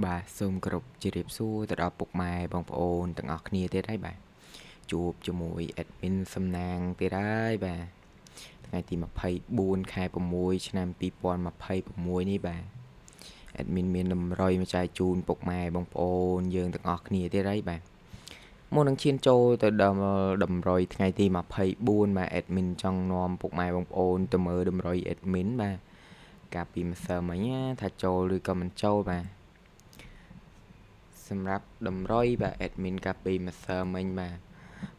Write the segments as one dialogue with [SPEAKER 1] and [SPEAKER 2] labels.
[SPEAKER 1] បាទសូមគោរពជម្រាបសួរទៅដល់ពុកម៉ែបងប្អូនទាំងអស់គ្នាទៀតហើយបាទជួបជាមួយ admin សំណាងទៀតហើយបាទថ្ងៃទី24ខែ6ឆ្នាំ2026នេះបាទ admin មានតម្រុយមកចែកជូនពុកម៉ែបងប្អូនយើងទាំងអស់គ្នាទៀតហើយបាទមុននឹងឈានចូលទៅដល់តម្រុយថ្ងៃទី24បាទ admin ចង់នាំពុកម៉ែបងប្អូនទៅមើលតម្រុយ admin បាទកាលពីម្សិលមិញថាចូលឬក៏មិនចូលបាទសម្រាប់តម្រុយបាទ admin កាលពីម្សិលមិញបាទ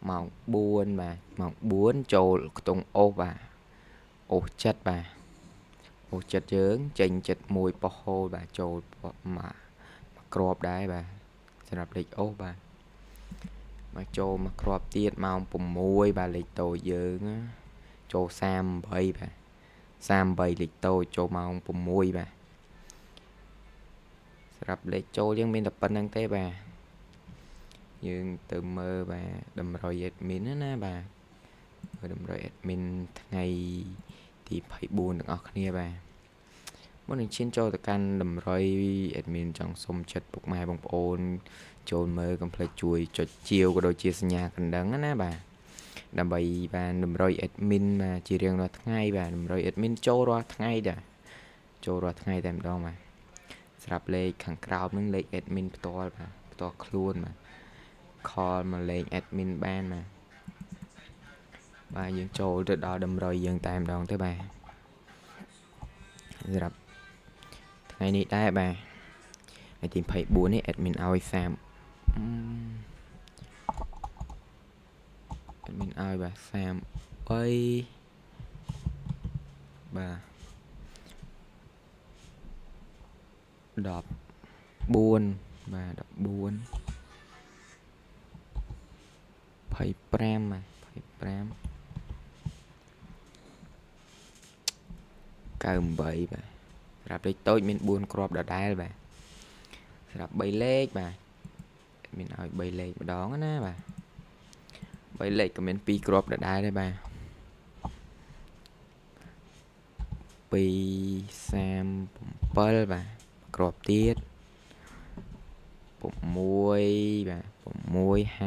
[SPEAKER 1] ម៉ោង4បាទម៉ោង4ចូលខ្ទង់អូសបាទអូសចិត្តបាទអូសចិត្តយើងចេញចិត្តមួយប៉ុស្តិ៍ហូលបាទចូលមកគ្រាប់ដែរបាទសម្រាប់លេខអូសបាទមកចូលមកគ្រាប់ទៀតម៉ោង6បាទលេខតូចយើងចូល38បាទ38លេខតូចចូលម៉ោង6បាទសម្រាប់លេខចូលយើងមានតែប៉ុណ្្នឹងទេបាទយើងទៅមើលបាទតម្រុយ admin ណាបាទមើលតម្រុយ admin ថ្ងៃទី24ទាំងអស់គ្នាបាទមុននឹងឈានចូលទៅកាន់តម្រុយ admin ចង់សុំចិត្តពុកម៉ែបងប្អូនចូលមើលកុំភ្លេចជួយចុចជាវក៏ដូចជាសញ្ញាកណ្ដឹងណាបាទដើម្បីបានតម្រុយ admin បាទជារៀងរាល់ថ្ងៃបាទតម្រុយ admin ចូលរាល់ថ្ងៃដែរចូលរាល់ថ្ងៃតែម្ដងបាទសម្រាប់លេខខាងក្រោមហ្នឹងលេខ admin ផ្ទាល់បាទផ្ទាល់ខ្លួនបាទ call មកលេខ admin បានបាទបាទយើងចូលទៅដល់តម្រុយយើងតែម្ដងទៅបាទសម្រាប់ថ្ងៃនេះដែរបាទថ្ងៃទី24នេះ admin ឲ្យ30 admin ឲ្យបាទ33បាទ14បាទ14 25បាទ25 98បាទសម្រាប់លេខតូចមាន4គ្រាប់ដដែលបាទសម្រាប់3លេខបាទមានឲ្យ3លេខម្ដងណាបាទ3លេខក៏មាន2គ្រាប់ដដែលដែរបាទ2 37បាទគ្រាប់ទៀត6បាទ6 5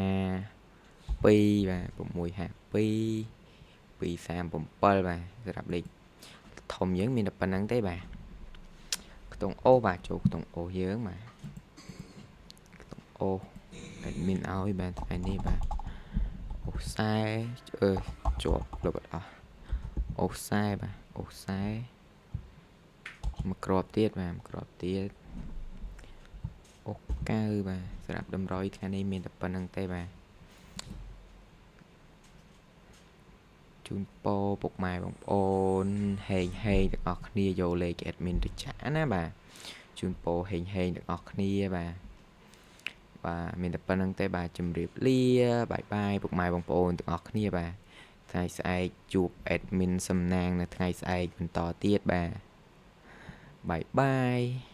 [SPEAKER 1] 2បាទ6 52 237បាទសម្រាប់លេខធំយើងមានតែប៉ុណ្្នឹងទេបាទខ្ទង់អូបាទចូលខ្ទង់អូយើងបាទខ្ទង់អូ admin ឲ្យបាទថ្ងៃនេះបាទអូខ្សែអឺជាប់លុបអត់អស់អូខ្សែបាទអូខ្សែមកគ្រាប់ទៀតបាទមកគ្រាប់ទៀតអូកៅបាទសម្រាប់តម្រុយថ្ងៃនេះមានតែប៉ុណ្្នឹងទេបាទជូនពរពុកម៉ែបងប្អូនហេងហេងទាំងអស់គ្នាយកលេខ admin ទៅចាក់ណាបាទជូនពរហេងហេងទាំងអស់គ្នាបាទបាទមានតែប៉ុណ្្នឹងទេបាទជម្រាបលាបាយបាយពុកម៉ែបងប្អូនទាំងអស់គ្នាបាទថ្ងៃស្អែកជួប admin សំណាងនៅថ្ងៃស្អែកបន្តទៀតបាទបាយបាយ។